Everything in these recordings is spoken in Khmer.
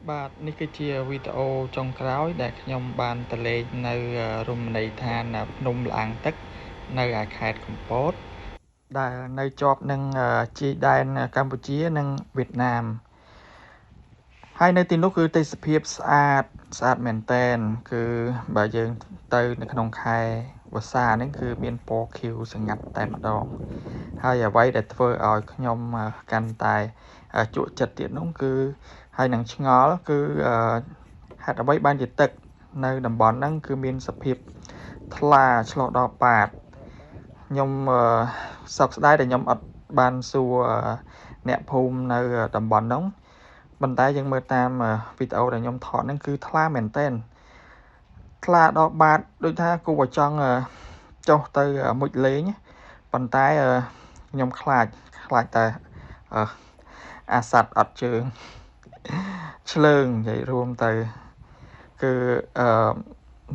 បាទនេះគឺជាវីដេអូចុងក្រោយដែលខ្ញុំបានទៅលេងនៅរមណីយដ្ឋានភ្នំល្អាងទឹកនៅឯខេត្តកំពតដែលនៅជាប់នឹងជាយដែនកម្ពុជានិងវៀតណាមហើយនៅទីនោះគឺទេសភាពស្អាតស្អាតមែនតែនគឺបើយើងទៅនៅក្នុងខែវស្សានេះគឺមានពណ៌ខៀវស្ងាត់តែម្ដងហើយអ្វីដែលធ្វើឲ្យខ្ញុំកាន់តែជក់ចិត្តទៀតនោះគឺហើយនឹងឆ្ងល់គឺហេតុអ្វីបានជាទឹកនៅតំបន់ហ្នឹងគឺមានសភាពថ្លាឆ្លុះដល់បាតខ្ញុំសោកស្ដាយដែលខ្ញុំអត់បានសួរអ្នកភូមិនៅតំបន់ហ្នឹងប៉ុន្តែយើងមើលតាមវីដេអូដែលខ្ញុំថតហ្នឹងគឺថ្លាមែនទែនថ្លាដល់បាតដូចថាគួរឲ្យចង់ចុះទៅមុជលេងប៉ុន្តែខ្ញុំខ្លាចតែអាសត្វអត់ជើងឆ្លើងនិយាយរួមទៅគឺ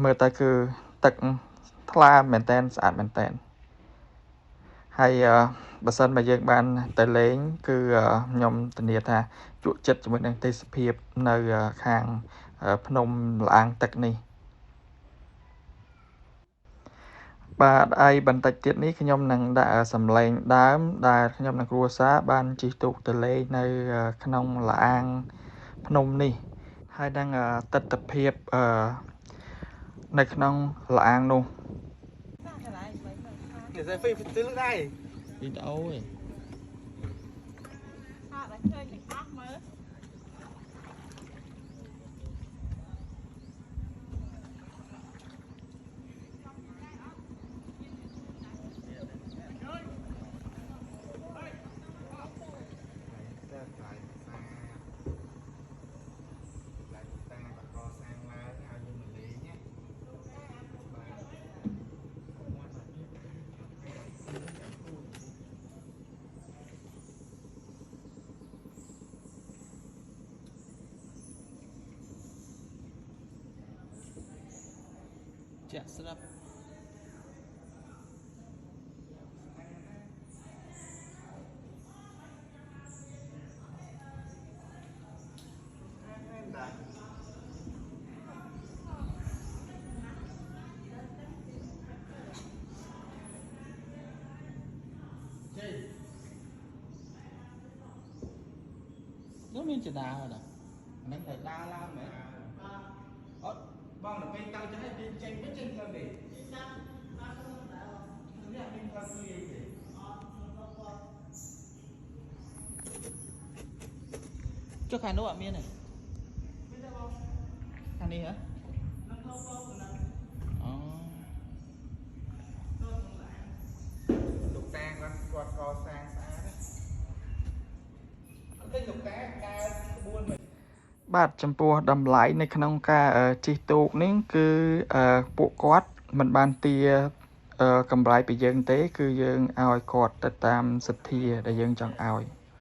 មើលទៅគឺទឹកថ្លាមែនតែនស្អាតមែនតែនហើយបើសិនបើយើងបានទៅលេងគឺខ្ញុំធានាថាជក់ចិត្តជាមួយនឹងទេសភាពនៅខាងភ្នំល្អាងទឹកនេះបាទហើយបន្តិចទៀតនេះខ្ញុំនឹងដាក់សំឡេងដើមដែលខ្ញុំនិងគ្រួសារបានជិះទូកទៅលេងនៅក្នុងល្អាងភ្នំនេះហើយនឹងទិដ្ឋភាពនៅក្នុងល្អាងនោះនេះតែហ្វីទៅលើដែរវីដេអូឯងអត់ដល់ឃើញទាំងអស់មើលចាក់ស្រាប់នោះមានចដាហ៎ហ្នឹងតែដាឡើងមែនអត់បងដល់ពេលទៅចេះវាចេញវិញចេញផ្លូវនេះនេះមានផ្លូវលាយទេចុះខាងនោះអត់មានទេមានទេបងខាងនេះហ៎នឹងផ្លូវបងអូលោកតាគាត់កសាងស្អាតអត់ឃើញលោកតាដើរក្បួនមែនបាទចំពោះតម្លៃនៅក្នុងការជិះទូកនេះគឺពួកគាត់មិនបានទាកម្រៃពីយើងទេគឺយើងឲ្យគាត់ទៅតាមសទ្ធាដែលយើងចង់ឲ្យ